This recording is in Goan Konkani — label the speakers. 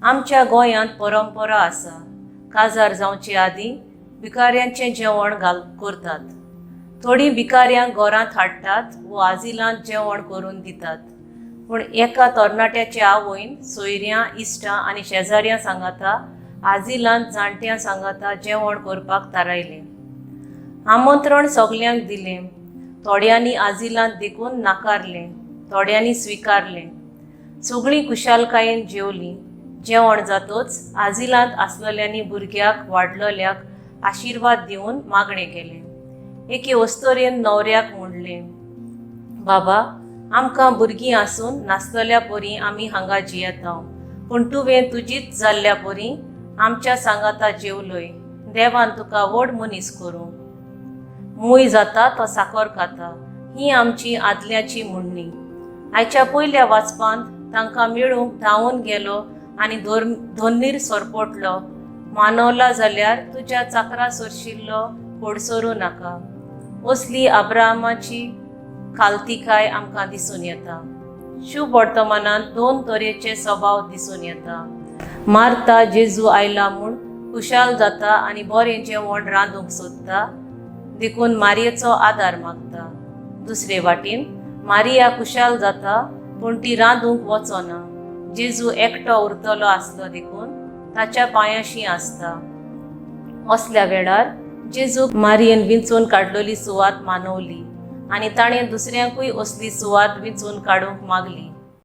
Speaker 1: आमच्या गोंयांत परंपरा आसा, काजार जावचे आदीं भिकाऱ्यांचें जेवण घाल करतात. थोडीं भिकाऱ्यांक घरांत हाडटात वो आजिलांत जेवण करून दितात. पूण एका तरणाट्याचे आवयन सोयऱ्यां, इश्टां आनी शेजाऱ्यां सांगाता आजिलांत जाणट्यां सांगाता जेवण करपाक थारायलें. आमंत्रण सगल्यांक दिलें. थोड्यांनी आजिलांत देखून नाकारलें, थोड्यांनी स्विकारलें. सगळीं खुशालकायेन जेवलीं. जेवण जातच आजिलांत आसलेल्यांनी भुरग्याक वाडलेल्याक आशिर्वाद दिवन मागणें केलें. एके अस्तोरेन न्हवऱ्याक म्हणलें, बाबा, आमकां भुरगीं आसून नासलेल्या परी आमी हांगा जियेता, पूण तुवें तुजीच जाल्ल्या परी आमच्या सांगाता जेवलोय. देवान तुका व्हड मनीस करूं. मूय जाता तो साकर खाता, ही आमची आदल्याची म्हणणी. आयच्या पयल्या वाचपांत तांकां मेळूंक धांवून गेलो आनी धोन्नीर सरपटलो. मानवला जाल्यार तुज्या चाकरा सरशिल्लो कोडसरूं नाका, असली अब्राहमाची खालतिकाय आमकां दिसून येता. शुभ वर्तमानांत दोन तरेचे स्वभाव दिसून येता. मार्ता जेजू आयला म्हूण खुशाल जाता आनी बरें जेवण रांदूंक सोदता, देखून मारयेचो आदार मागता. दुसरे वाटेन मारिया खुशाल जाता, पूण ती रांदूंक वचना. जेजू एकटो उरतलो आसलो देखून ताच्या पांयाशी आसता. असल्या वेळार जेजूक मारयेन विंचून काडलेली सुवात मानवली आनी ताणें दुसऱ्यांकूय असली सुवात विंचून काडूंक मागली.